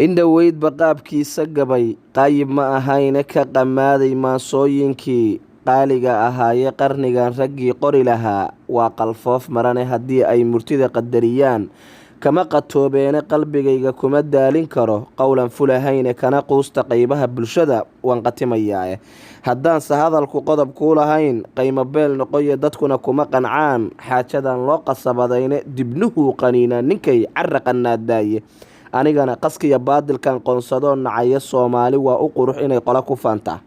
Indhoweydba qaabkiisa gabay qaayib ma ahayne, ka qamaaday maansooyinkii qaaliga ahaaye. Qarnigan raggii qori lahaa waa qalfoof marane, haddii ay murtida qadariyaan kama qatoobeene. Qalbigayga kuma daalin karo qowlan fulahayne, kana quusta qaybaha bulshada waan qatimayaae. Haddaanse hadalku qodob kuu lahayn, qaymo beel noqoye, dadkuna kuma qancaan xaajadan loo qasabadayne. Dibnuhuu qaniinaa ninkay cara qanaadaaye. Anigana qaskiya baadilkan qoonsadoo nacaya. Soomaali waa u qurux inay qola ku faantaa.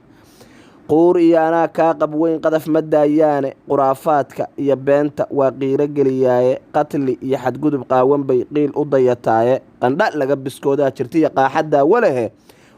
Quur iyo anaa kaa qab weyn qadaf ma daayaane. Khuraafaadka iyo beenta waa qiiro geliyaaye. Qatli iyo xadgudub qaawan bay qiil u dayataaye. Qandha laga biskoodaa jirtiya qaaxadaa walehe,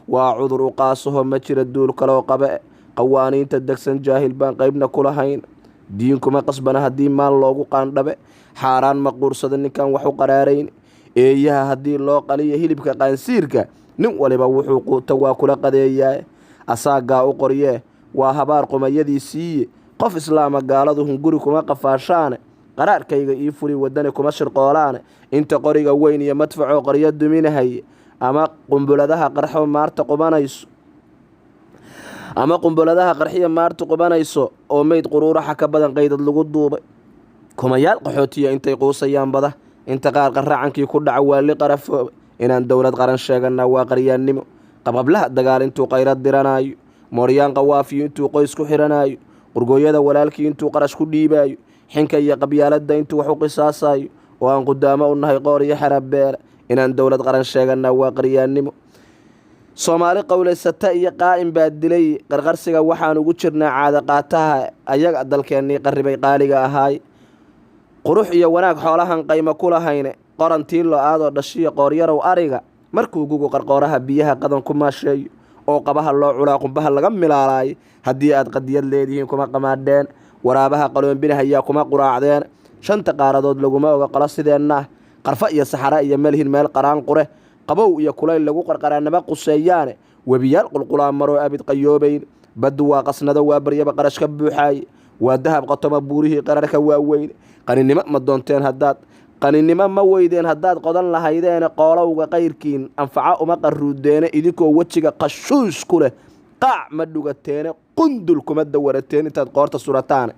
waa cudur u qaasaho ma jira duul kaloo qabe. Qawaaniinta degsan jaahil baan qaybna ku lahayn. Diinkuma qasbana haddii maal loogu qaandhabe. Xaaraan ma quursada ninkan wax u qaraarayn. Eeyaha haddii loo qaliyo hilibka qaansiirka, nin waliba wuxuu quuta waa kula qadeeyaa. Asaagaa u qoryee waa habaar qumayadii siiye. Qof islaama gaaladu hunguri kuma qafaashaane. Qaraarkayga ii fuli wadani kuma shirqoolaane. Inta qoriga weyn iyo madfacoo qoryo duminahaye, ama qumbuladaha qarxo maarta qubanayso, ama qumbuladaha qarxiya maarta qubanayso, oo meyd quruuraxa ka badan qaydad lagu duubay, kumayaal qaxootiya intay quusayaan bada, inta qaar qaracankii ku dhaca waa li qarafooba. Inaan dowlad qaran sheeganaa waa qaryaannimo. Qabqablaha dagaal intuu qayrad diranaayo, mooryaan qawaafiyo intuu qoys ku xiranaayo, qurgooyada walaalkii intuu qarash ku dhiibaayo, xinka iyo qabyaaladda intuu wax u qisaasayo, oo aan qudaamo u nahay qoor iyo xerabeele. Inaan dowlad qaran sheeganaa waa qaryaannimo. Soomaali qowlaysata iyo qaa'im baa dilay. Qarqarsiga waxaan ugu jirnaa caadaqaataha ayaga dalkeennii qarribay qaaliga ahaay. Qurux iyo wanaag xoolahan qaymo ku lahayne. Qorantii lo-aadoo dhashiya qooryarow ariga, markuu gugu qarqooraha biyaha qadan ku maasheeyo, oo qabaha loo culaa qumbaha laga milaalaayo. Haddii aad qadiyad leedihiin kuma qamaadheen. Waraabaha qaloombinahayaa kuma quraacdeen. Shanta qaaradood laguma oga qolo sideenna ah. Qarfa iyo saxara iyo malhin meel qaraan qure. Qabow iyo kulayl lagu qarqaraanama quseeyaane. Webiyaal qulqulaa maroo abid qayoobayn. Baddu waa qasnado, waa baryaba qarash ka buuxaaye. Waa dahab qotoma buurihii qararka waaweyn. Qaninimo ma doonteen haddaad, qaninimo ma weydeen haddaad qodan lahaydeene. Qoolowga qayrkiin anfaco uma qaruudeene. Idinkoo wejiga qashuush ku leh qaac ma dhugateene. Qundul kuma dawarateen intaad qoorta surataane.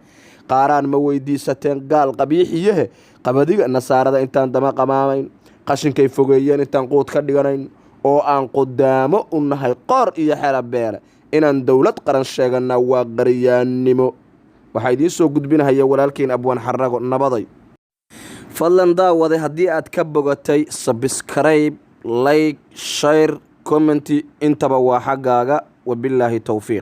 Qaaraan ma weydiisateen gaal qabiixiyahe. Qabadiga nasaarada intaan dama qamaamayn, qashinkay fogeeyeen intaan quud ka dhiganayn, oo aan qudaamo u nahay qoor iyo xerabeele. Inaan dowlad qaran sheeganaa waa qaryaannimo. Waxaa idiin soo gudbinahaya walaalkiin Abwaan Xarago. Nabaday. Fadlan daawade, haddii aad ka bogatay, subscribe, like, share, comment, intaba waa xaggaaga. Wabilaahi towfiiq.